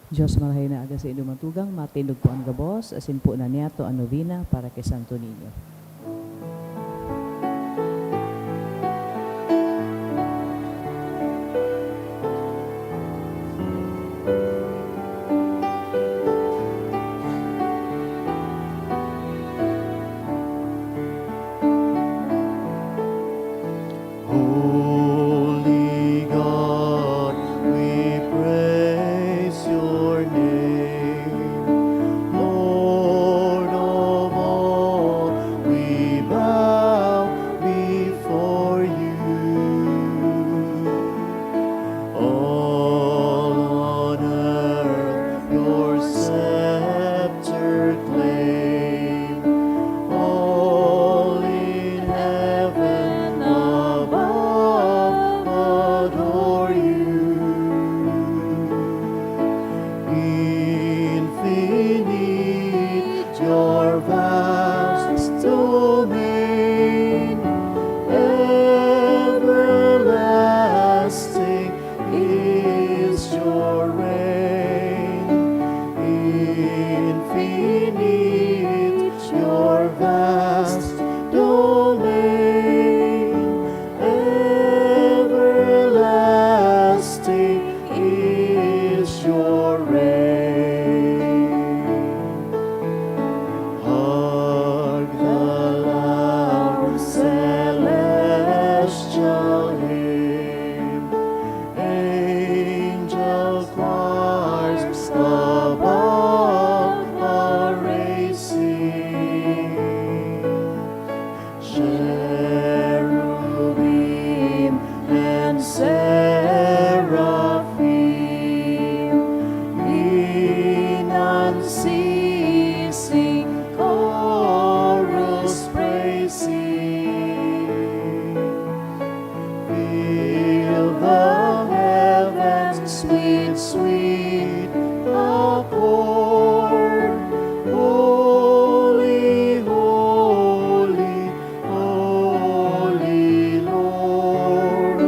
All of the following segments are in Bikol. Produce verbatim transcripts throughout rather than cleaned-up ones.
Dios, marahay na aga sa inyo, mga tugang. Matindog po an gabos, asin po na niyato an novena para kay Santo Niño. Holy God, we praise your name. Lord of all, we bow before you. All on earth your scepter claim, all in heaven above adore you. Infinite your vast domain, everlasting is your reign. Infinite your vast domain, everlasting is your reign. Hark the loud celestial hymn, angel choirs above are raising. Cherubim and seraphim, in unceasing chorus praising. Fill the heavens with sweet accord. Holy, holy, holy Lord,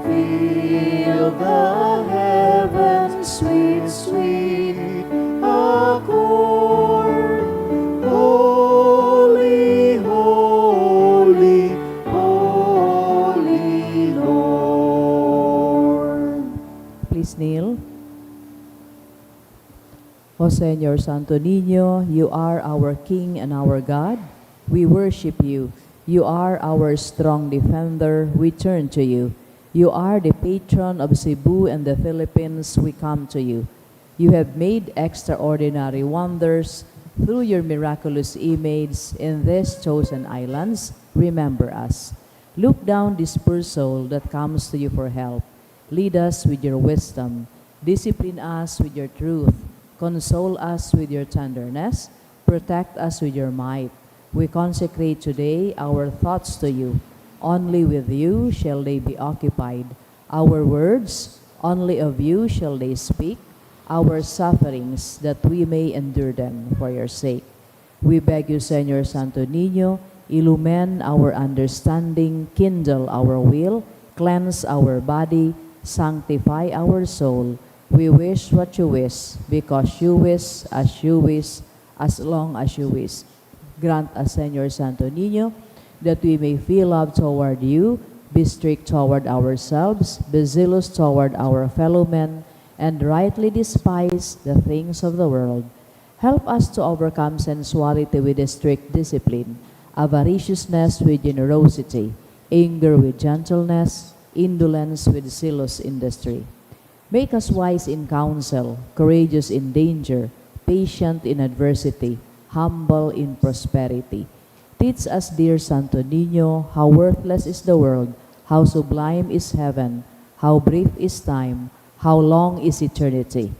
fill the heavens with sweet accord. Holy, holy, holy Lord. Please kneel. O Señor Santo Niño, you are our King and our God. We worship you. You are our strong defender. We turn to you. You are the patron of Cebu and the Philippines. We come to you. You have made extraordinary wonders through your miraculous image in these chosen islands. Remember us. Look down this poor soul that comes to you for help. Lead us with your wisdom. Discipline us with your truth. Console us with your tenderness. Protect us with your might. We consecrate today our thoughts to you. Only with you shall they be occupied. Our words, only of you shall they speak. Our sufferings, that we may endure them for your sake. We beg you, Señor Santo Niño, illumine our understanding, kindle our will, cleanse our body, sanctify our soul. We wish what you wish, because you wish, as you wish, as long as you wish. Grant us, Señor Santo Niño, that we may feel love toward you, be strict toward ourselves, be zealous toward our fellow men, and rightly despise the things of the world. Help us to overcome sensuality with strict discipline, avariciousness with generosity, anger with gentleness, indolence with zealous industry. Make us wise in counsel, courageous in danger, patient in adversity, humble in prosperity. Teach us, dear Santo Niño, how worthless is the world, how sublime is heaven, how brief is time, how long is eternity.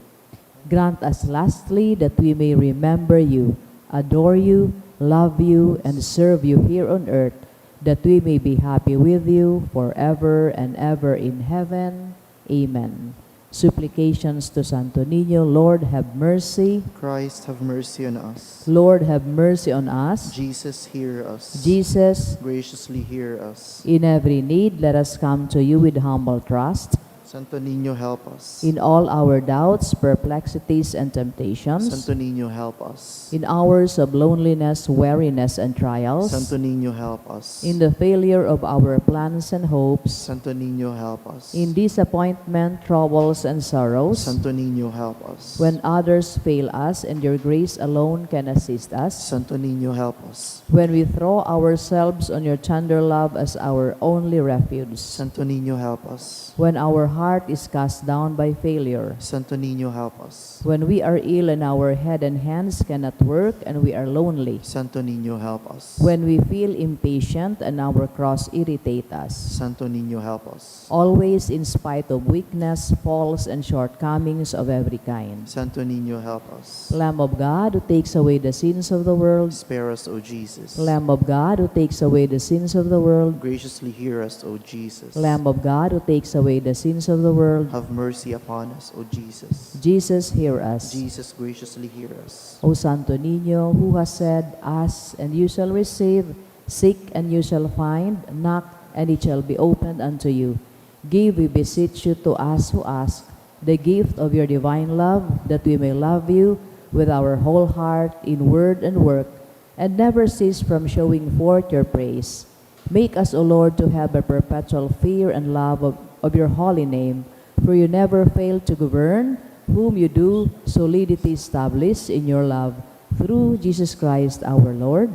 Grant us lastly that we may remember you, adore you, love you, and serve you here on earth, that we may be happy with you forever and ever in heaven. Amen. Supplications to Santo Niño. Lord, have mercy. Christ, have mercy on us. Lord, have mercy on us. Jesus, hear us. Jesus, graciously hear us. In every need, let us come to you with humble trust. Santo Niño, help us. In all our doubts, perplexities, and temptations, Santo Niño, help us. In hours of loneliness, weariness, and trials, Santo Niño, help us. In the failure of our plans and hopes, Santo Niño, help us. In disappointment, troubles, and sorrows, Santo Niño, help us. When others fail us and your grace alone can assist us, Santo Niño, help us. When we throw ourselves on your tender love as our only refuge, Santo Niño, help us. When our heart is cast down by failure, Santo Niño, help us. When we are ill and our head and hands cannot work and we are lonely, Santo Niño, help us. When we feel impatient and our cross irritate us, Santo Niño, help us. Always in spite of weakness, faults, and shortcomings of every kind. Santo Niño, help us. Lamb of God who takes away the sins of the world, Spare us, O Jesus. Lamb of God who takes away the sins of the world, Graciously hear us, O Jesus. Lamb of God who takes away the sins of the world, Have mercy upon us, O Jesus. Jesus, hear us. Jesus, graciously hear us. O Santo Niño, who has said, "Ask and you shall receive, seek and you shall find, knock and it shall be opened unto you." Give, we beseech you, to us who ask, the gift of your divine love, that we may love you with our whole heart in word and work, and never cease from showing forth your praise. Make us, O Lord, to have a perpetual fear and love of, of your holy name, for you never fail to govern whom you do solidity establish in your love, through Jesus Christ our Lord.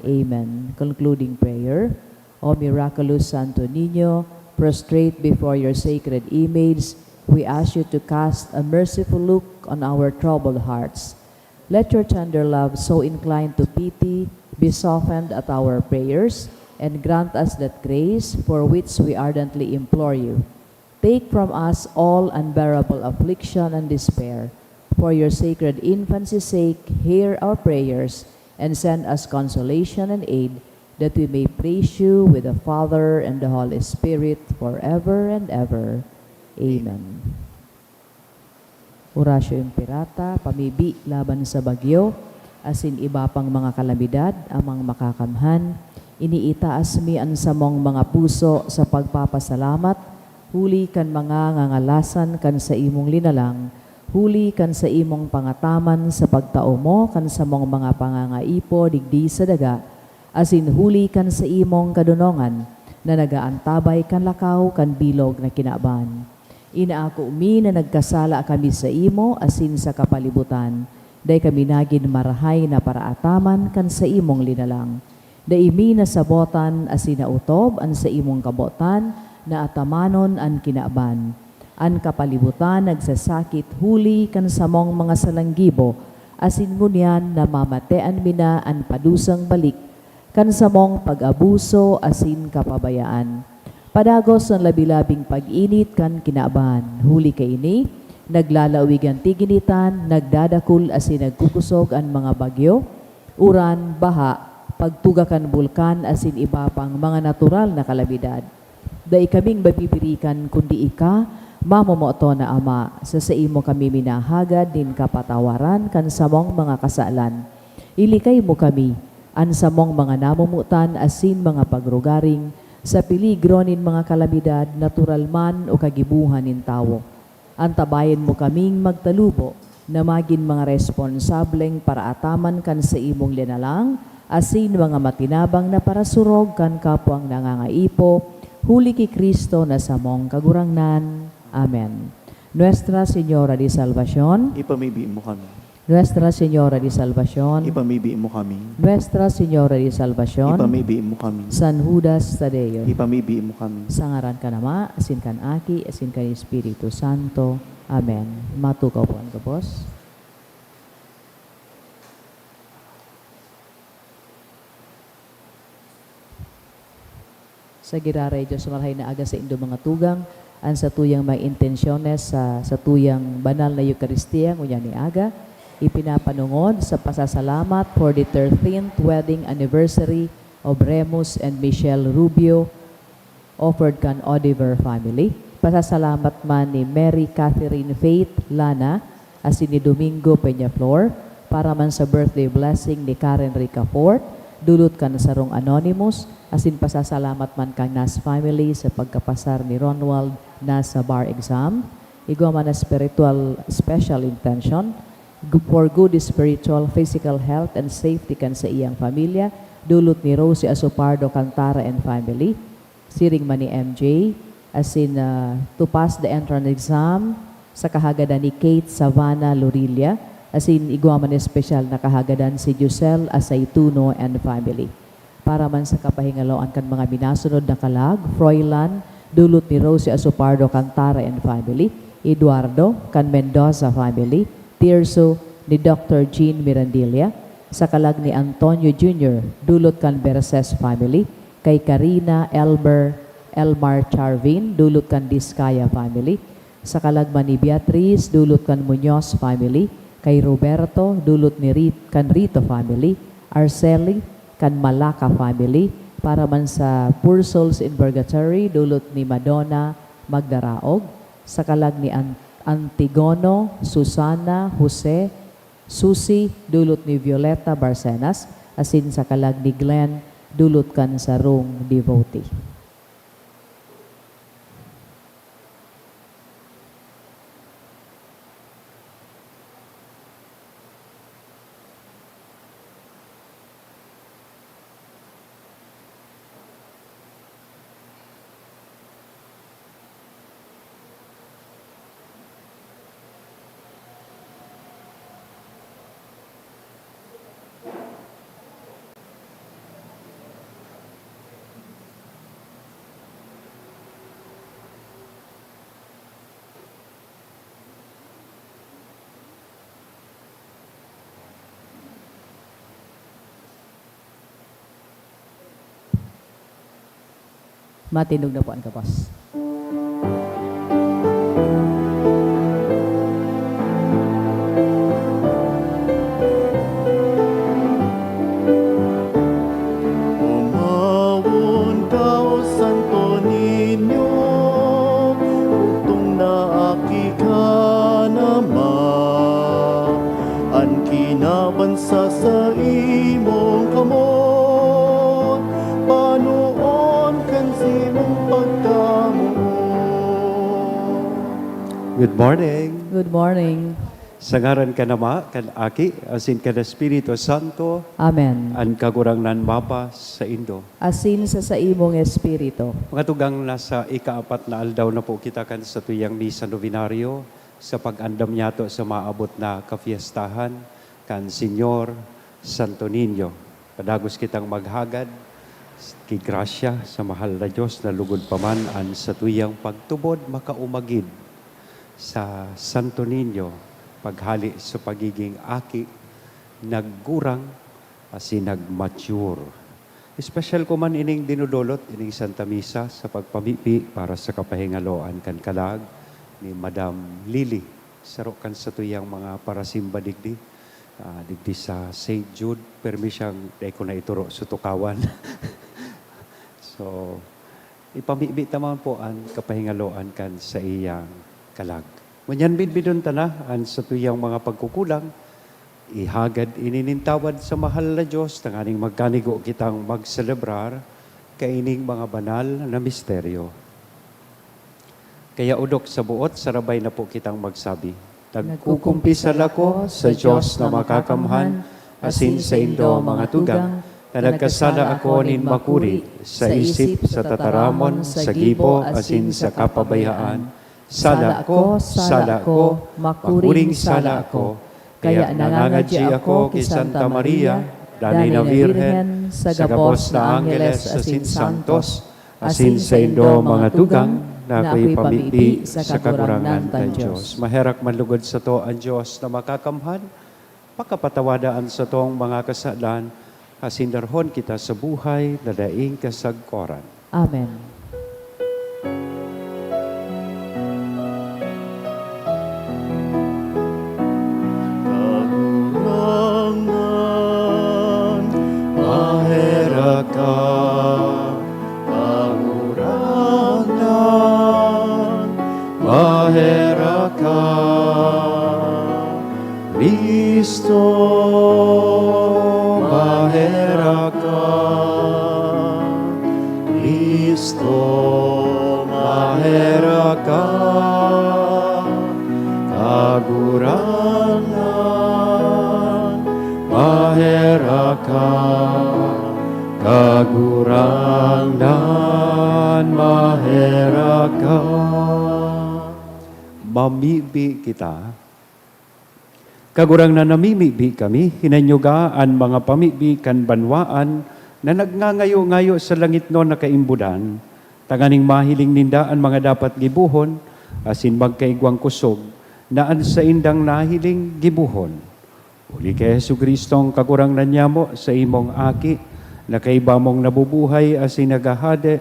Amen. Concluding prayer. O miraculous Santo Niño, prostrate before your sacred image, we ask you to cast a merciful look on our troubled hearts. Let your tender love, so inclined to pity, be softened at our prayers, and grant us that grace for which we ardently implore you. Take from us all unbearable affliction and despair. For your sacred infancy's sake, hear our prayers, and send us consolation and aid, that we may praise you with the Father and the Holy Spirit forever and ever. Amen. Oratio Imperata, pamibi laban sa bagyo, asin iba pang mga kalamidad, Amang Makakamhan, iniitaas mi an samong mga puso sa pagpapasalamat, huli kan mga ngangalasan kan saimong linalang, huli kan saimong pangataman sa pagtao mo kan samong mga pangangaipo digdi sa daga, asin huli kan saimong kadonongan na nag-aantabay kan lakaw kan bilog na kinaban. Inaako mi na nagkasala kami saimo asin sa kapalibutan, dai kami nagin marahay na paraataman kan saimong linalang. Dai mi nasabotan asin naotob an saimong kabotan na atamanon an kinaban. An kapalibutan nagsasakit huli kan samong mga salanggibo, asin ngunyan namamatean mi na an padusang balik kan samong pag-abuso asin kapabayaan. Padagos an labi-labing pag-init kan kinaban. Huli kaini, naglalawig an tiginitan, nagdadakul asin nagkukusog an mga bagyo, uran, baha, pagtuga kan bulkan asin iba pang mga natural na kalamidad. Dai kaming mabibirikan kundi ika, mamomoton na Ama, sa saimo kami minahagad nin kapatawaran kan samong mga kasalan. Ilikay mo kami, an samong mga namomotan asin mga pagrugaring, sa peligro nin mga kalamidad, natural man o kagibohan nin tawo. Antabayan mo kaming magtalubo na magin mga responsableng paraataman kan saimong linalang asin mga matinabang na parasurog kan kapwang nangangaipo, huli ki Cristo na samong Kagurangnan. Amen. Nuestra Señora de Salvacion. Ipamibi mo kami. Nuestra Señora de Salvacion. Ipamibi mo kami. Nuestra Señora de Salvacion. Ipamibi mo kami. San Judas Tadeo. Ipamibi mo kami. Sa ngaran kan Ama, asin kan Aki, asin kan Espiritu Santo. Amen. Matukaw po an gabos. Sa giraray Dios, marahay na aga saindo mga tugang, an satuyang mga intensyones sa satuyang banal na Eukaristia ngunyan na aga, ipinapanongod sa pasasalamat for the thirteenth wedding anniversary of Remus and Michelle Rubio, offered kan Oliver family. Pasasalamat man ni Mary Catherine Faith Lana asin ni Domingo Peñaflor para man sa birthday blessing ni Karen Ricafort, dulot kan sarong anonymous, asin pasasalamat man kan Nas family sa pagkapasar ni Ronwald na sa bar exam. Igwa man na spiritual special intention, gu-, for good spiritual, physical health and safety kan sa iyang pamilya, dulot ni Rosie Asopardo Cantara and family. Siring man ni M J, asin, ah, to pass the entrance exam sa kahagadan ni Kate Savannah Lorilla, asin igwa man espesyal na kahagadan si Giselle Asaituno and family. Para man sa kapahingaloan kan mga minasunod na kalag, Froilan, dulot ni Rosie Asopardo Cantara and family, Eduardo, kan Mendoza family, Tirso, ni Doctor Jean Mirandilla, sa kalag ni Antonio Junior, dulot kan Berses family, kay Karina, Elmer, Elmar Charvin, dulot kan Discaya family, sa kalag man ni Beatriz, dulot kan Muñoz family, kay Roberto, dulot ni Rit-, kan Rito family, Arceli, kan Malaka family, para man sa Poor Souls in Purgatory, dulot ni Madonna Magdaraog, sa kalag ni An-, Antigono, Susana, Jose, Susi, dulot ni Violeta Barcenas, asin sa kalag ni Glenn, dulot kan sarong devotee. Matindog na po an gabos. Omawon ka, O Santo Niño, bugtong na aki kan Ama. An kinaban sa saimong kamot, panoon kan saimong pagkamoot. Good morning. Good morning. Sa ngaran kan Ama, kan Aki, asin kan Espiritu Santo. Amen. An Kagurangnan mapa saindo. Asin sa saimong espiritu. Mga tugang, nasa ikaapat na aldaw na po kita kan satuyang misa novenario sa pag-andam niyato sa maabot na kafiestahan kan Señor Santo Niño. Padagos kitang maghagad ki grasya sa mahal na Dios na lugod pa man an satuyang pagtubod makaumagid sa Santo Niño, paghale sa pagiging aki, naggurang, asin nag-mature. Espesyal ko man ining dinodolot, ining Santa Misa, sa pagpamibi para sa kapahingaloan kan kalag ni Madam Lily, saro kan satuyang mga parasimba digdi, ah, digdi sa Saint Jude, permi siyang, dai ko na ituro sa tukawan. So, ipamibi ta man po an kapahingaloan kan saiyang kalag. Ngunyan, bidbidon ta na an satuyang mga pagkukulang, ihagad ini nin tawad sa mahal na Dios, tanganing magkanigo kitang magselebrar kaining mga banal na misteryo. Kaya, odok sa buot sarabay na po kitang magsabi, "Nagkukumpisal ako sa Dios na makakamhan asin saindo, mga tugang, na nagkasala ako nin makuri sa isip, sa tataramon, sa gibo, asin sa kapabayaan. Sala ko, sala ko, makuring sala ako. Kaya nangangadyi ako ki Santa Maria, danay na Birhen, sa gabos na angheles asin santos, asin saindo, mga tugang, na ako'y pamibi sa Kagurangnan tang Dios." Maherak man lugod sato an Dios na makakamhan, pakapatawada an satong mga kasalan, asin darhon kita sa buhay na daing kasagkoran. Amen. Kagurangnan, maherak ka. Kagurangnan, maherak ka. Cristo, maherak ka. Cristo, maherak ka. Kagurangnan, maherak ka. Mamibi kita. Kagurangnan, namimibi kami, hinanyuga an mga pamibi kan banwaan na nagngangayo-ngayo sa langitnon na kaimbodan, tanganing mahiling ninda an mga dapat gibohon, asin magkaigwang kosog na an saindang nahiling gibohon. Huli ki Jesu-Cristong Kagurangnan nyamo, sa imong Aki, na kaiba mong nabubuhay asin naghahade,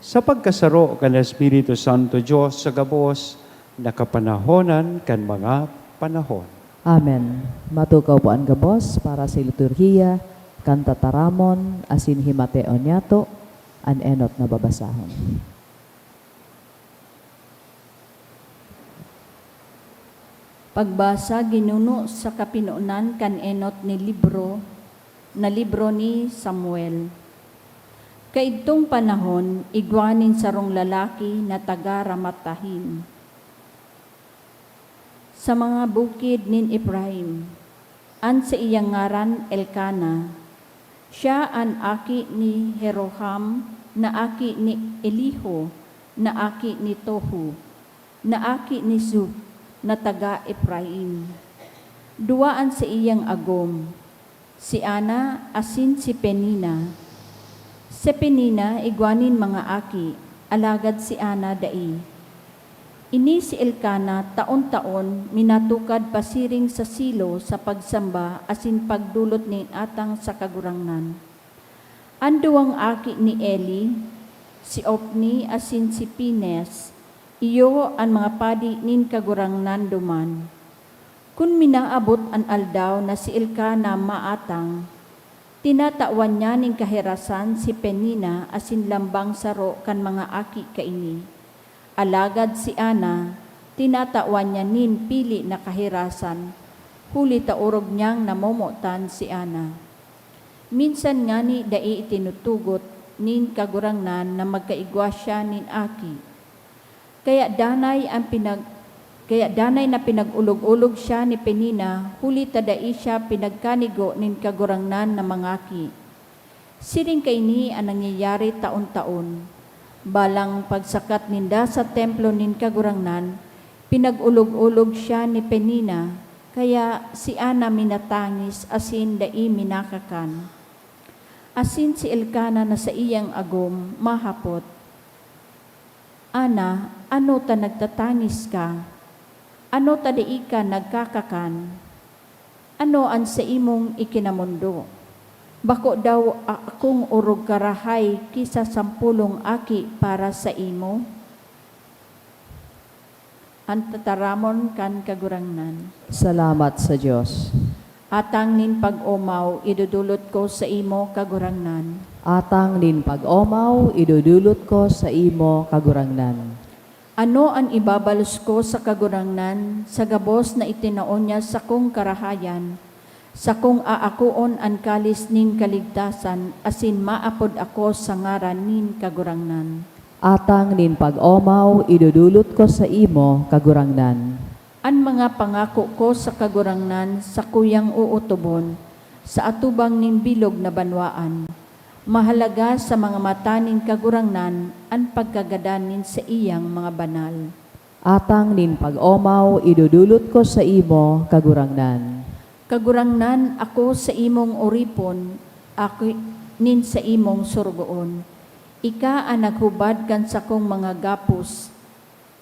sa pagkasaro kan Espiritu Santo, Dios sa gabos, na kapanahonan kan mga panahon. Amen. Matukaw po an gabos para sa liturhiya kan tataramon asin himateon niyato. An enot na babasahon. Pagbasa, ginuno sa kapinonan kan enot ni libro, na libro ni Samuel. Kaidtong panahon, igwa nin sarong lalaki na taga Ramataim, sa mga bukid nin Efraim. An saiyang ngaran Elcana. Siya an aki ni Jeroham, na aki ni Elihu, na aki ni Tohu, na aki ni Zuf, na taga Efraim. Duwa an saiyang agom, si Ana asin si Penina. Si Penina igwa nin mga aki, alagad si Ana dai. Ini si Elcana taon-taon minatukad pasiring sa Silo sa pagsamba asin pagdolot nin atang sa Kagurangnan. An duwang aki ni Eli, si Ofni asin si Finees, iyo an mga padi nin Kagurangnan duman. Kun minaabot an aldaw na si Elcana maatang, tinatawan niya nin kaherasan si Penina asin lambang saro kan mga aki kaini. Alagad si Ana, tinatawan niya nin pili na kaherasan, huli ta orog niyang namomotan si Ana. Minsan ngani dai itinutugot nin Kagurangnan na magkaigwa siya nin aki. Kaya danay an pinag-, kaya danay na pinag-olog-olog siya ni Penina, huli ta dai siya pinagkanigo nin Kagurangnan na mangaki. Siring kaini an nangyayari taon-taon. Balang pagsakat ninda sa templo nin Kagurangnan, pinag-olog-olog siya ni Penina, kaya si Ana minatangis asin dai minakakan. Asin si Elcana na saiyang agom mahapot, "Ana, ano ta nagtatangis ka? Ano ta dai ka nagkakakan? Ano an saimong ikinamondo? Bako daw a-, akong orog karahay ki sa sampolong aki para saimo?" An tataramon kan Kagurangnan. Salamat sa Dios. Atang nin pag-omaw, idodolot ko saimo, Kagurangnan. Atang nin pag-omaw, idodolot ko saimo, Kagurangnan. Ano an ibabalos ko sa Kagurangnan, sa gabos na itinao niya sakong karahayan? Sakong aakoon an kalis nin kaligtasan, asin maapod ako sa ngaran nin Kagurangnan. Atang nin pag-omaw, idodolot ko saimo, Kagurangnan. An mga pangako ko sa Kagurangnan, sakuyang ootobon, sa atubang nin bilog na banwaan. Mahalaga sa mga mata nin Kagurangnan an pagkagadan nin saiyang mga banal. Atang nin pag-omaw, idodolot ko saimo, Kagurangnan. Kagurangnan, ako saimong oripon, ako nin saimong sorogoon. Ika an naghubad kan sakong mga gapos.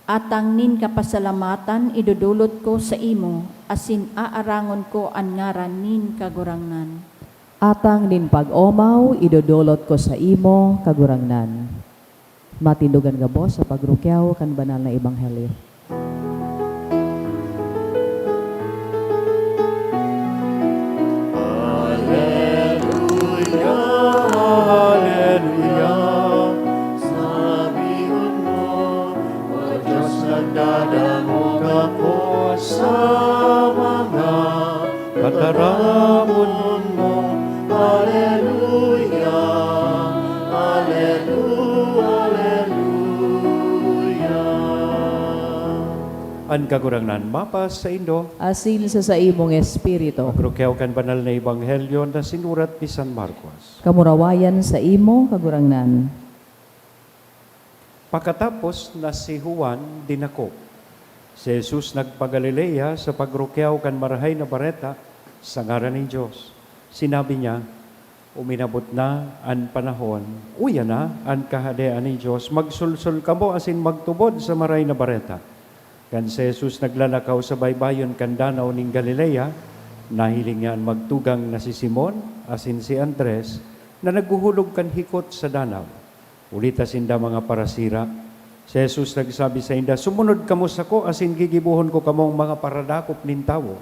Atang nin kapasalamatan idodolot ko saimo, asin aarangon ko an ngaran nin Kagurangnan. Atang nin pag-omaw idodolot ko saimo, Kagurangnan. Matindog an gabos sa pagrukyaw kan banal na ebanghelyo. Aleluya, aleluya, sabihon mo, O Diyos, nagdadangog ako sa mga tataramon mo. Aleluya, alelu-, aleluya. An Kagurangnan mapasaindo. Asin sa saimong espiritu. Pagrukew kan banal na ebanghelyo na sinurat ni San Marcos. Kamurawayan sa imo, Kagurangnan. Pakatapos na si Juan dinakop, si Jesus nagpa-Galilea sa pagrukew kan Marahay na Bareta sa ngaran nin Dios. Sinabi niya, "Uminabot na an panahon, uya na an Kahadean nin Dios. Magsolsol kamo asin magtubod sa Marahay na Bareta." Kan si Jesus naglalakaw sa baybayon kan Danaw nin Galilea, nahiling niya an magtugang na si Simon asin si Andres na naghuhulog kan hikot sa danaw. Huli ta sinda mga parasira. Si Jesus nagsabi sainda, "Sumunod kamo sako asin gigibohon ko kamong mga paradakop nin tawo."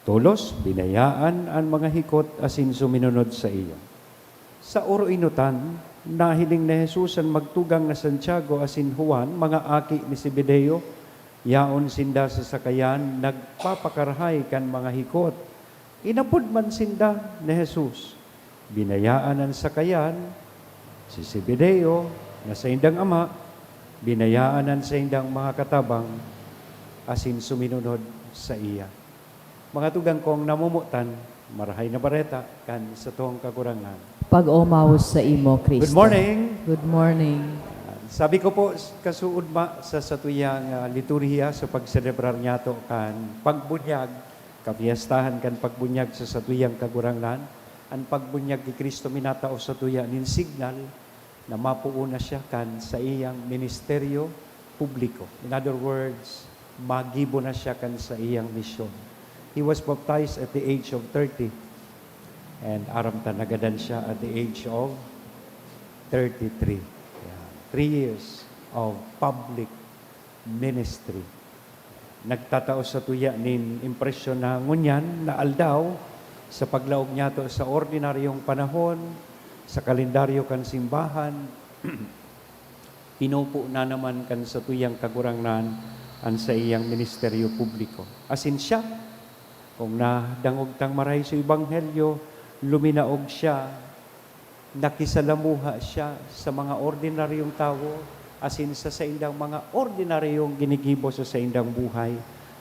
Tolos, binayaan an mga hikot asin suminunod saiya. Sa oroenotan, nahiling ni Jesus an magtugang na Santiago asin Juan, mga aki ni Zebedeo, yaon sinda sa sakayan nagpapakarahay kan mga hikot. Inapod man sinda ni Jesus. Binayaan an sakayan, si Zebedeo, na saindang ama, binayaan an saindang mga katabang, asin suminunod saiya. Mga tugang kong namomotan, Marahay na Bareta kan satong Kagurangnan. Pag-omaw sa imo, Cristo. Good morning. Good morning. Sabi ko po, kasuodma sa satuyang ah, liturhiya sa pagselebrar niyato kan pagbunyag, kapiyastahan kan pagbunyag sa satuyang Kagurangnan, an pagbunyag ki Cristo minatao satuya nin signal na mapoon na siya kan saiyang ministeryo publiko. In other words, magibo na siya kan saiyang misyon. He was baptized at the age of thirty, and aram ta nagadan siya at the age of thirty-three. Yan. Three years of public ministry. Nagtatao satuya nin impresyon na ngunyan na aldaw, sa paglaog niyato sa ordinaryong panahon, sa kalendaryo kan simbahan, pinupo na naman kan satuyang Kagurangnan an saiyang ministeryo publiko. Asin siya, kung nadangog tang marahay sa Ebanghelyo, luminaog siya, nakisalamuha siya sa mga ordinaryong tawo, asin sa saindang mga ordinaryong ginigibo sa saindang buhay,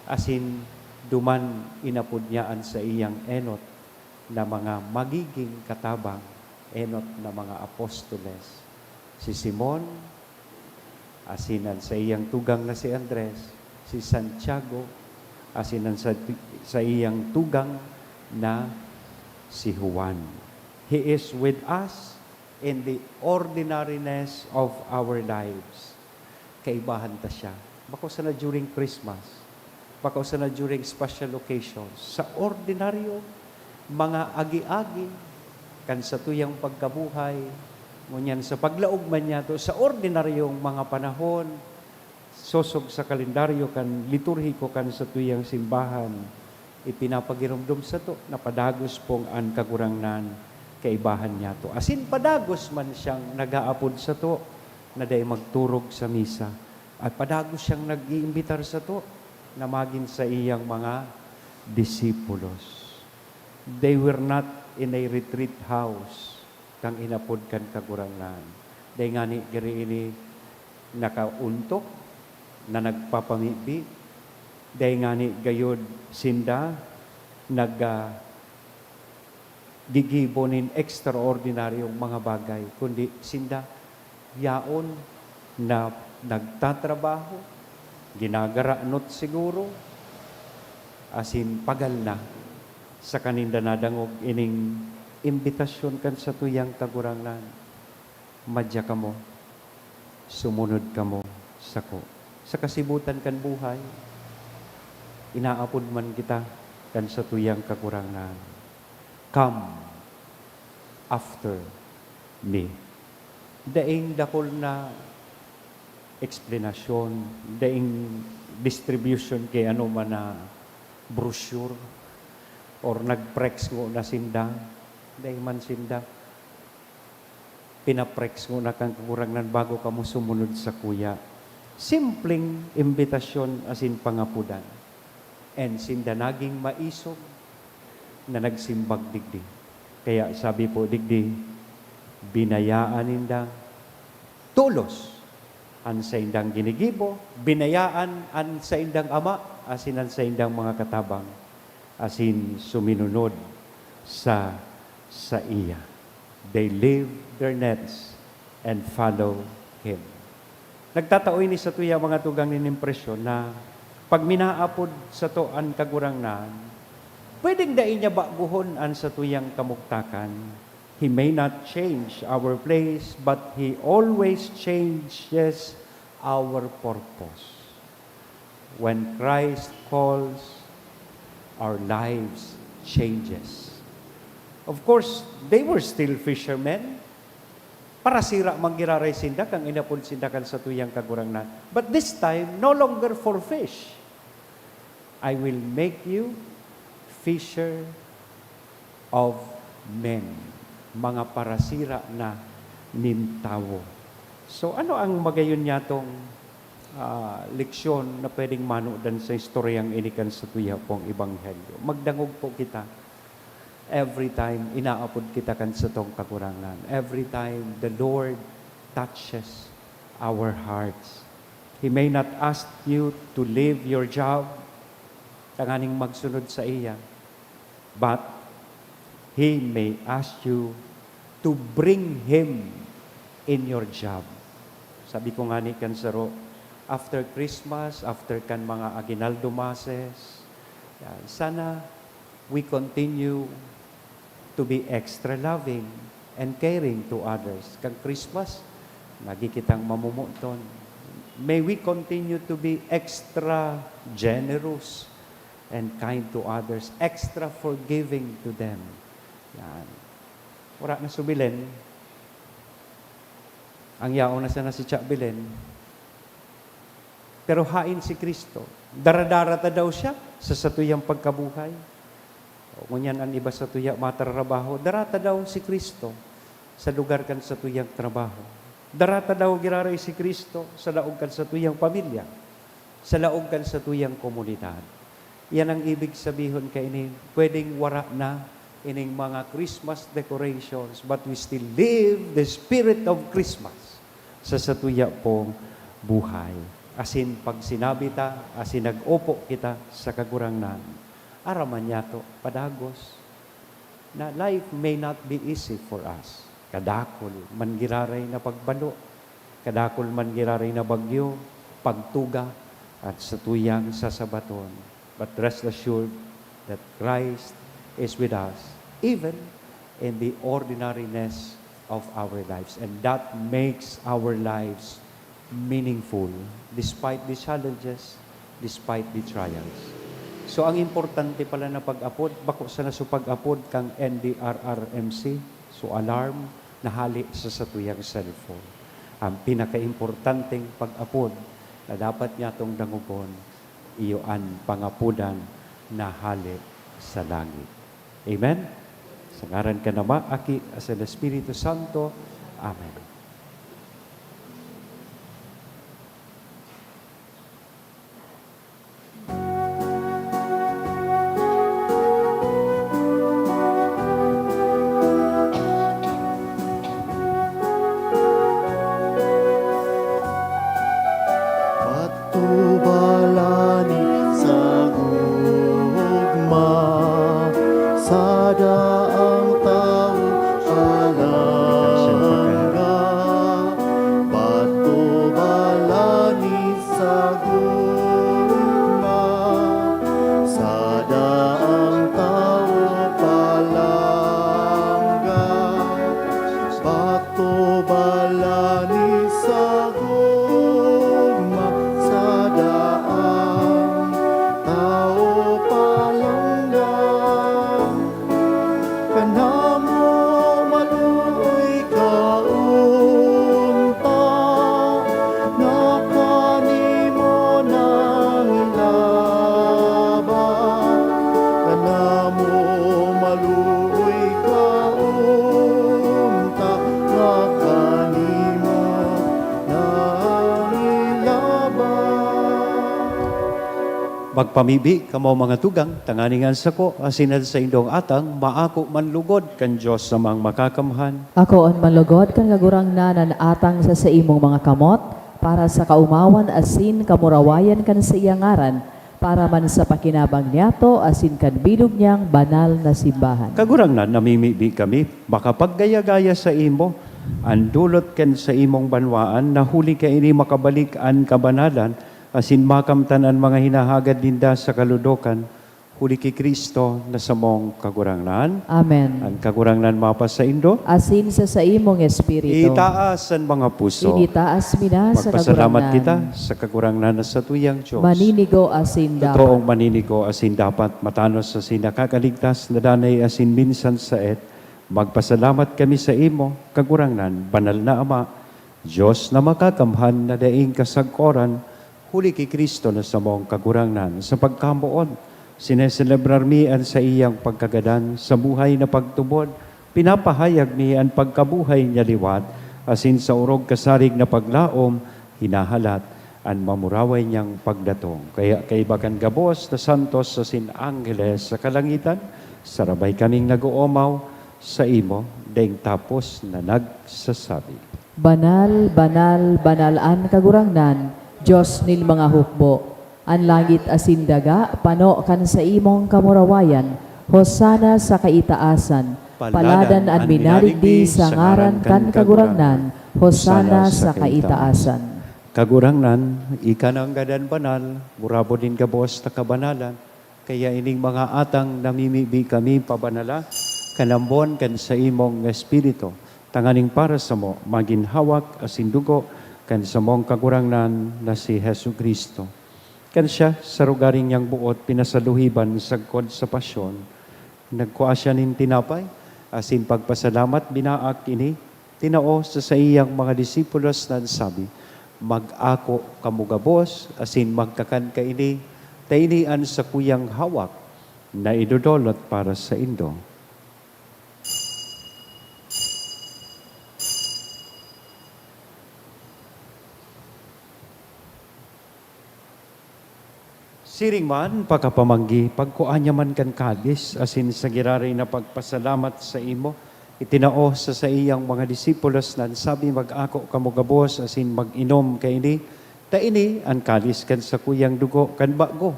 asin duman inapod niya an saiyang enot na mga magiging katabang, enot na mga apostoles, si Simon, asin an saiyang tugang na si Andres, si Santiago, asin an sa, saiyang tugang na si Juan. He is with us in the ordinariness of our lives. Kaibahan ta siya. Bako sana during Christmas, bako sana during special occasions. Sa ordinaryo, mga agi-agi kan satuyang pagkabuhay, ngunyan sa paglaog man niyato sa ordinaryong mga panahon, sosog sa kalendaryo kan liturhiko kan satuyang simbahan, ipinapagiromdom sato na padagos pong an Kagurangnan kaibahan niyato. Asin padagos man siyang nag-aapod sato na dai magturog sa misa, at padagos siyang nag-iimbitar sato na magin saiyang mga disipulos. They were not in a retreat house kan inapod kan Kagurangnan. Dai ngani giri ini nakaontok na nagpapamibi. Dai ngani gayod sinda nag, ah, gigibo nin ekstraordinaryong mga bagay, kundi sinda yaon na nagtatrabaho, ginagaranot siguro, asin pagal na saka ninda nadangog ining imbitasyon kan satuyang Kagurangnan, "Madya kamo, sumunod kamo sako." Sa kasibutan kan buhay, inaapod man kita kan satuyang Kagurangnan, "Come after me." Daing dakul na eksplanasyon, daing distribution ki ano man na brochure, or nagprex ngona sinda, dai man sinda pinaprex ngona kan Kagurangnan, "Bago kamo sumunod sakuya." Simpleng imbitasyon asin pangapodan. And sinda naging maisog na nagsimbag digdi. Kaya sabi po digdi, binayaan ninda tolos an saindang ginigibo, binayaan an saindang ama asin an saindang mga katabang, asin suminunod sa saiya. They leave their nets and follow him. Nagtatao ini sa tuya, mga tugang, nin impresyon na pag minaapod sato an Kagurangnan, pwedeng dai niya baguhon an satuyang kamugtakan. He may not change our place, but He always changes our purpose. When Christ calls, our lives changes. Of course, they were still fishermen. Parasira man giraray sinda kan inapod sinda kan satuyang Kagurangnan. But this time, no longer for fish. "I will make you fisher of men." Mga parasira na nin tawo. So, ano ang magayon niyatong, ah, leksyon na pwedeng manudan sa istoryang ini kan satuya pong ebanghelyo? Magdangog po kita. Every time inaapod kita kan satong Kagurangnan, every time the Lord touches our hearts, He may not ask you to leave your job tanganing magsunod saiya, but He may ask you to bring Him in your job. Sabi ko ngani kan saro, after Christmas, after kan mga aguinaldo masses, yan, sana we continue to be extra loving and caring to others. Kan Christmas, lagi kitang mamumuton. May we continue to be extra generous and kind to others, extra forgiving to them. Yan. Wala na si Belen. Ang yaon na sana si Cha Belen. Pero hain si Cristo. Dara-dara ta daw siya sa satuyang pagkabuhay. O, ngunyan an iba satuya matrarabaho, dara ta daw si Cristo sa lugar kan satuyang trabaho. Dara ta daw giraray si Cristo sa laog kan satuyang pamilya, sa laog kan satuyang komunidad. Yan ang ibig sabihon kaini, pwedeng wara na ining mga Christmas decorations, but we still live the spirit of Christmas sa satuya pong buhay. Asin pag sinabi ta, asin nag-opo kita sa Kagurangnan, aram man niyato, padagos, na life may not be easy for us. Kadakul man giraray na pagbalo, kadakul man giraray na bagyo, pagtuga, at satuyang sasabaton. But rest assured that Christ is with us, even in the ordinariness of our lives. And that makes our lives meaningful despite the challenges, despite the trials. So, ang importante pala na pag-apod, bako sana sa pag-apod kang N D R R M C, so alarm na hali sa satuyang cellphone. Ang pinakaimportanteng pag-apod na dapat niyatong dangogon, iyo an pangapodan na hale sa langit. Amen? Sa ngaran kan Ama, Aki, asin Espiritu Santo. Amen. Patubalan ni sa gugma, sa daang tawo palangga. Patubalan ni sa gugma, sa daang tawo palangga. Patubalan ni sa gugma, sa daang tawo palangga. Kanamo maluoy ka unta, na kanimo nang ilaban. Kanamo maluoy ka unta, na kanimo nang ilaban. Magpamibi kamo, mga tugang, tanganing an sako asin an saindong atang maako man lugod kan Dios Amang Makakamhan. Akoon man lugod kan Kagurangnan an atang sa saimong mga kamot, para sa kaomawan asin kamurawayan kan saiyang ngaran, para man sa pakinabang niyato asin kan bilog niyang banal na simbahan. Kagurangnan, namimibi kami, makapaggaya-gaya saimo, an dulot kan saimong banwaan, na huli kaini makabalik an kabanalan, asin makamtan an mga hinahagad ninda sa kaludokan, huli ki Cristo na samong Kagurangnan. Amen. An Kagurangnan mapasaindo. Asin sa saimong espiritu. Itaas an mga puso. Initaas mi na sa Magpasalamat Kagurangnan. Kita sa Kagurangnan na satuyang Dios. Maninigo asin dapat. Totoong maninigo asin dapat, matanos asin nakakaligtas na danay asin minsan saet. Magpasalamat kami saimo, Kagurangnan, banal na Ama, Dios na makakamhan na daing kasagkoran, huli ki Cristo na samong Kagurangnan. Sa pagkamoot, sineselebrar mi an saiyang pagkagadan sa buhay na pagtubod, pinapahayag mi an pagkabuhay niya liwat, asin sa orog kasarig na paglaom, hinahalat an mamuraway niyang pagdatong. Kaya kaiba kan gabos na santos asin angheles sa kalangitan, sarabay kaming nag-oomaw saimo, daing tapos na nagsasabi, "Banal, banal, banal an Kagurangnan, Dios nin mga hukbo. An langit asin daga pano kan saimong kamurawayan. Hosana sa kaitaasan. Paladan an minadigdi sa ngaran kan Kagurangnan. Hosana sa kaitaasan." Kagurangnan, ika nanggad an banal, burabod nin gabos na kabanalan. Kaya ining mga atang namimibi kami pabanala kan ambon kan saimong Espiritu, tanganing para samo magin hawak asin dugo kan samong Kagurangnan na si Jesu-Cristo. Kan siya, sa rogaring niyang boot, pinasaluhiban sagkod sa pasyon, nagkua siya nin tinapay, asin pagpasalamat, binaak ini, tinao sa saiyang mga disipulos na nagsabi, "Mag-ako kamo gabos asin magkakan kaini, ta ini an sakuyang hawak na idodolot para saindo." Siring man, pakapamanggi, pagkua niya man kan kalis, asin sa giraray na pagpasalamat saimo, itinao sa saiyang mga disipulos na nagsabi, "Mag-ako kamo gabos asin mag-inom kaini, ta ini an kalis kan sakuyang dugo kan bago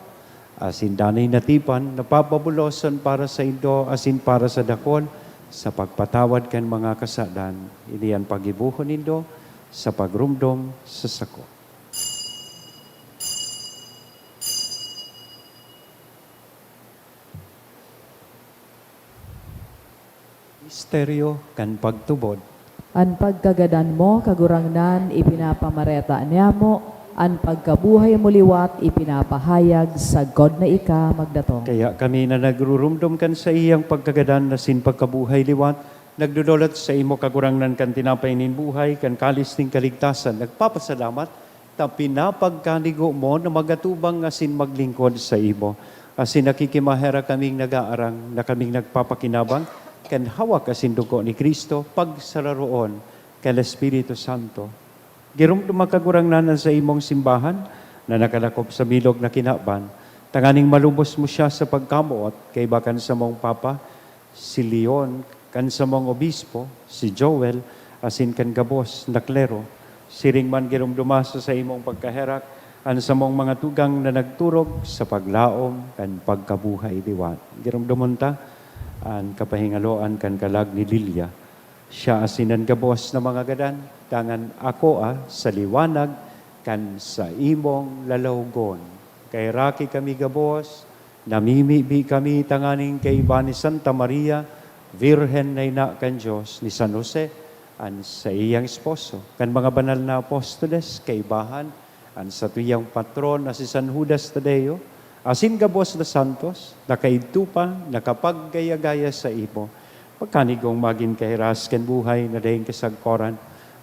asin danay na tipan, na papabuloson para saindo asin para sa dakul sa pagpatawad kan mga kasadan. Ini an paggibohon nindo sa pagromdom sa sako." Misteryo kan pagtubod. An pagkagadan mo, Kagurangnan, ipinapamareta niamo, an pagkabuhay mo liwat ipinapahayag sagkod na ika magdatong. Kaya kami na nagrurumdom kan saiyang pagkagadan asin pagkabuhay liwat, nagdodolot saimo, Kagurangnan, kan tinapay nin buhay, kan kalis nin kaligtasan, nagpapasalamat ta pinapagkanigo mo na magatubang asin maglingkod saimo, asin nakikimaherak kaming nagaarang na kaming nagpapakinabang kan hawak asin dugo ni Cristo, pagsararoon kan Espiritu Santo. Giromdoma, Kagurangnan, an saimong simbahan na nakalakop sa bilog na kinaban, tanganing malubos mo siya sa pagkamoot kaiba kan samong Papa, si Leon, kan samong obispo, si Joel, asin kan gabos na klero. Siring man, giromdoma sa saimong pagkaherak an samong mga tugang na nagturog sa paglaom kan pagkabuhay liwat. Giromdomon ta an kapahingaloan kan kalag ni Lilia. Siya asin an gabos na mga gadan, dangan akoa sa liwanag kan saimong lalawgon. Kaheraki kami gabos, namimibi kami tanganing kaiba ni Santa Maria, Birhen na ina kan Dios, ni San Jose, an saiyang esposo, kan mga banal na apostoles, kaibahan, an satuyang patron na si San Judas Tadeo, asin gabos na santos, na kaidto pa nakapaggaya-gaya saimo. Pagkanigong magin kahiras kan buhay na daing kasagkoran,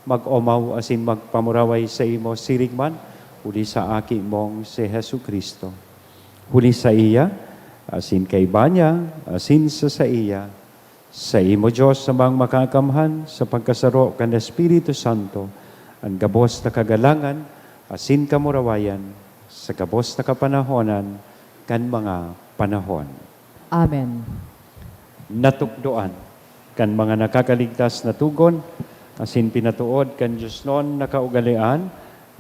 mag-omaw asin magpamuraway saimo siring man, huli sa Aki mong si Jesu-Cristo. Huli saiya, asin kaiba niya, asin sa saiya, saimo, Dios Amang Makakamhan, sa pagkasaro kan Espiritu Santo, an gabos na kagalangan asin kamurawayan sa gabos na kapanahonan kan mga panahon. Amen. Natukdoan kan mga nakakaligtas na togon asin pinatood kan diosnon na kaugalean,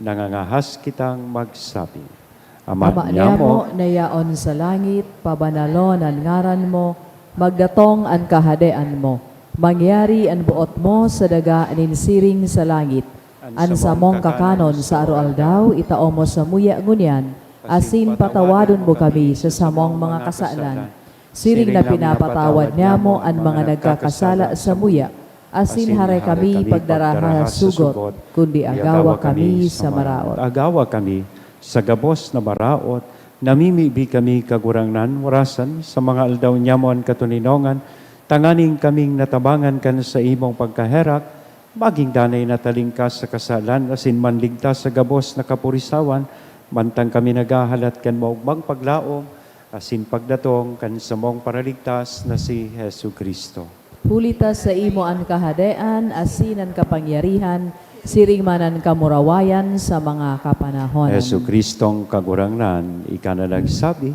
Nangangahas kitang magsabi, Ama Ama niamo, niamo na yaon sa langit, pabanalon an ngaran mo, magdatong an kahadean mo, mangyari an boot mo sa daga nin siring sa langit. An samong kakanon sa aroaldaw, itao mo samuya ngunyan, asin patawadon mo kami sa samong mga kasalan, siring na pinapatawad niamo an mga nagkakasala samuya, asin hare kami pagdaraha sa sugot, kundi agawa kami sa maraot. Agawa kami sa gabos na maraot, namimibi kami, Kagurangnan, warasan sa mga aldaw niamo an katoninongan, tanganing kaming natabangan kan saimong pagkaherak, maging danay na talingkas sa kasalan asin manligtas sa gabos na kapurisawan, mantang kami naghahalat kan maogmang paglaom asin pagdatong kan samong Paraligtas na si Jesu-Cristo. Huli ta saimo an kahadean asin an kapangyarihan, siring man an kamurawayan sa mga kapanahonan. Jesu-Cristong Kagurangnan, ika na nagsabi,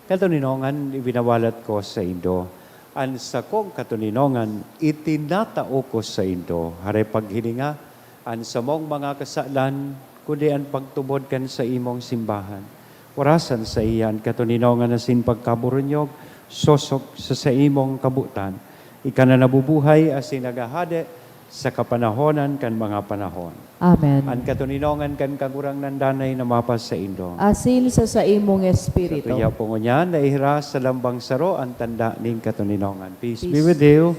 "Katoninongan, ibinawalat ko saindo, an sakong katoninongan, itinatao ko saindo." Hare paghilinga an samong mga kasalan, kundi an pagtubod kan saimong simbahan. Warasan saiya an katoninongan asin pagkaburunyog, sosog sa saimong kabotan. Ika na nabubuhay asin naghahade sa kapanahonan kan mga panahon. Amen. An katoninongan kan Kagurangnan danay na mapasaindo. Asin sa saimong espiritu. Sa tuya po ngunyan, naihiras sa lambang saro an tanda nin katoninongan. Peace be with you.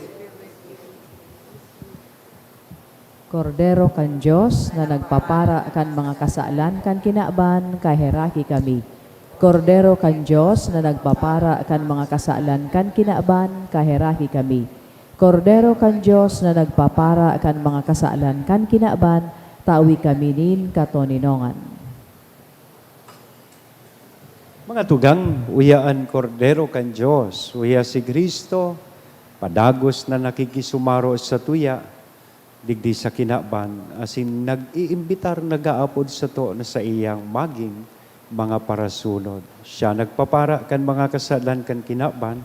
Kordero kan Dios na nagpapara kan mga kasalan kan kinaban, kaheraki kami. Kordero kan Dios na nagpapara kan mga kasalan kan kinaban, kaheraki kami. Kordero kan Dios na nagpapara kan mga kasalan kan kinaban, tawi kami nin katoninongan. Mga tugang, uya an Kordero kan Dios, uya si Cristo, padagos na nakikisumaro sa tuya, digdi sa kinaban, asin nag-iimbitar, nag-aapod sato na saiyang magin mga parasunod. Siya nagpapara kan mga kasalan kan kinaban,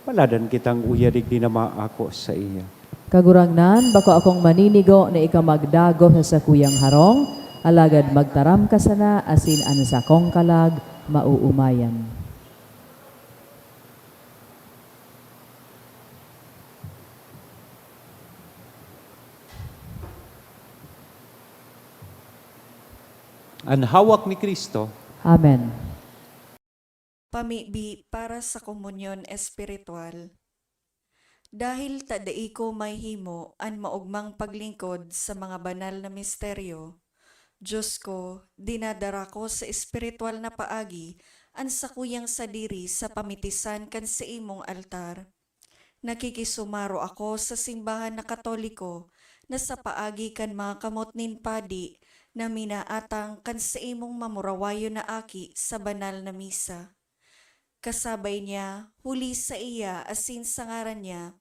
paladan kitang uya digdi na maako saiya. Kagurangnan, bako akong maninigo na ika magdagos sa sakuyang harong, alagad magtaram ka sana asin an sakong kalag maoomayan. An hawak ni Cristo. Amen. Pamibi para sa komunyon espiritual. Dahil ta dai ko mahimo an maogmang paglingkod sa mga banal na misteryo, Dios ko, dinadara ko sa espiritual na paagi an sakuyang sadiri sa pamitisan kan saimong altar. Nakikisumaro ako sa simbahan na Katoliko na sa paagi kan mga kamot nin padi na minaatang kan saimong mamurawayon na aki sa banal na misa. Kasabay niya, huli saiya asin sa ngaran niya,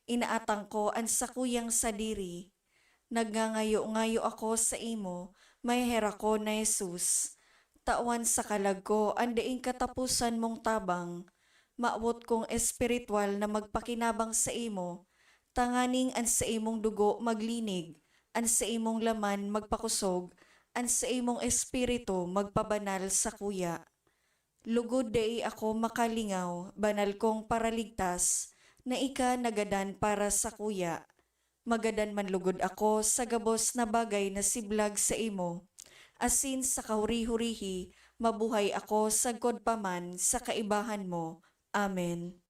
inaatang ko an sakuyang sadiri. Nagngangayo-ngayo ako saimo, maheherak ko na Jesus. Tawan sa kalag ko an daing kataposan mong tabang. Mawot kong espiritual na magpakinabang saimo, tanganing an saimong dugo maglinig, an saimong laman magpakosog, an saimong espiritu magpabanal sakuya. Lugod dai ako makalingaw, banal kong Paraligtas, na ika nagadan para sakuya. Magadan man lugod ako sa gabos na bagay na siblag saimo, asin sa kahuri-hurihi mabuhay ako sagkod pa man sa kaibahan mo. Amen.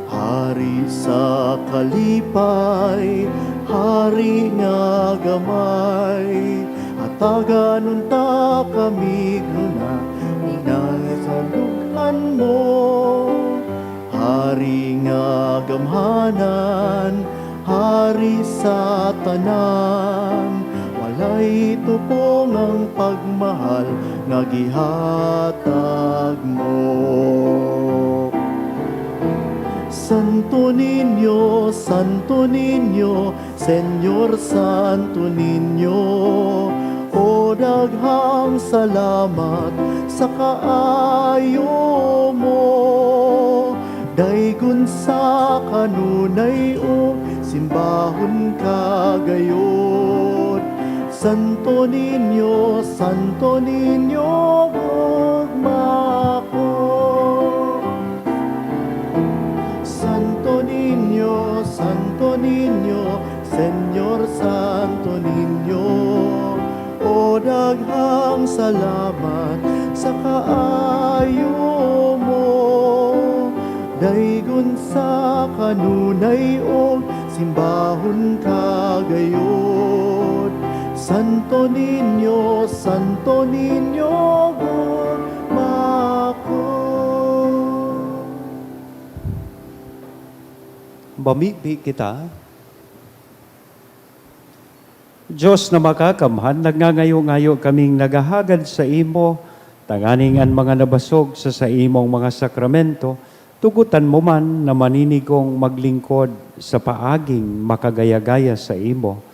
Hari sa kalipay, Hari nga gamay, hatagan unta kami, Gurangnan, inay sa lughan mo. Hari nga gamhanan, Hari sa tanan, walay tupong ang pagmahal nga gihatag mo. Santo Niño, Santo Niño, Señor Santo Niño, o daghang salamat sa kaayo mo. Daigon sa kanunay o simbahon ka gayod. Santo Niño, Santo Niño, gugma ko. Santo Niño, Santo Niño, Señor Santo Niño, o daghang salamat sa kaayo mo. Daigon sa kanunay o simbahon ka gayod. Santo Niño, Santo Niño, gugma ko. Mamibi kita. Dios na makakamhan, nagngangayo-ngayo kaming naghahagad saimo, tanganing an mga nabasog sa saimong mga sakramento, tugotan mo man na maninigong maglingkod sa paaging makagaya-gaya saimo.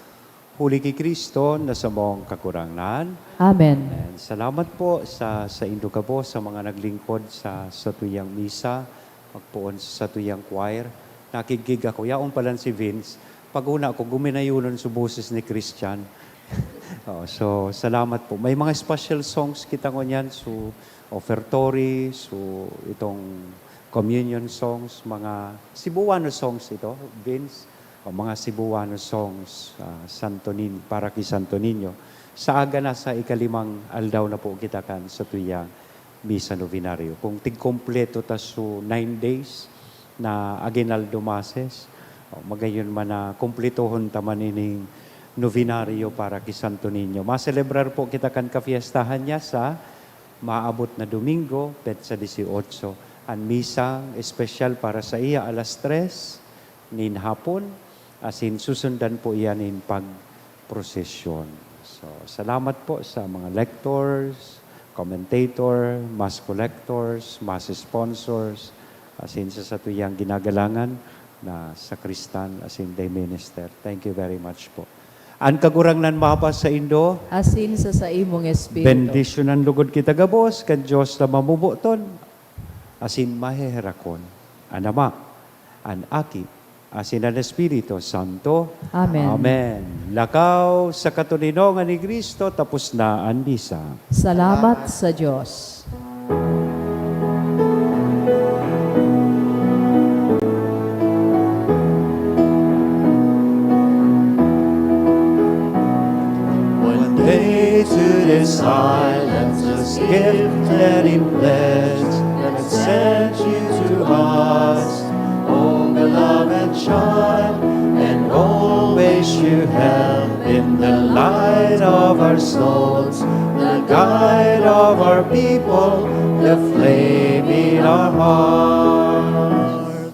Huli ki Cristo na samong Kagurangnan. Amen. Amen. Salamat po sa saindo gabos, sa mga naglingkod sa satuyang misa, magpoon sa satuyang choir. Nakigig ako, yaon palan si Vince. Pag-una ko, guminayonon so boses ni Christian. Oo, so, salamat po. May mga special songs kita ngunyan, so, offertory, so, itong communion songs, mga Cebuano songs ito, Vince, o mga Cebuano songs, ah, Santo Niño, para kay Santo Niño. Sa aga na, sa ikalimang aldaw na po kita kan satuyang Misa Novenario. Kung tigkompleto ta so nine days na aguinaldo masses, o, magayon man na kumpletohon ta man ining novenario para ki Santo Niño. Maselebrar po kita kan kafiestahan niya sa maabot na Domingo, petsa dieciocho. An misa espesyal para sa iya alas tres nin hapon, asin susundan po iyan nin pagprosesyon. So, salamat po sa mga lectors, commentator, mass collectors, mass sponsors, asin sa satuyang ginagalangan na sakristan, asin day minister. Thank you very much po. An Kagurangnan mapasaindo. Asin sa saimong espiritu. Bendisyonan lugod kita gabos kan Dios na mamoboton asin maheherakon, an Ama, an Aki, asin an Espiritu Santo. Amen. Amen. Lakaw sa katoninongan ni Cristo, tapos na an misa. Salamat sa Dios. One day to this island, just gifted in pledge, and sent you to us, oh beloved child, and always you have been the light of our souls, the guide of our people, the flame in our hearts.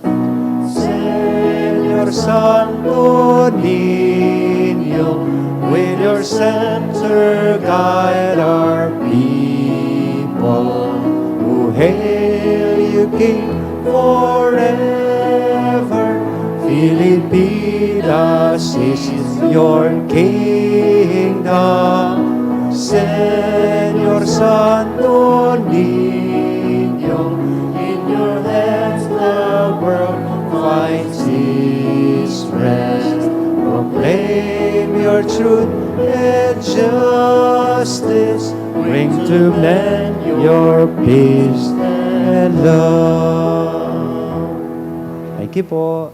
Señor Santo Niño, with your scepter guide our people who hail you, King, forever. Filipinas is your kingdom. Señor Santo Niño, in your hands the world finds its rest. Proclaim your truth and justice. Bring to men your peace and love. Thank you po.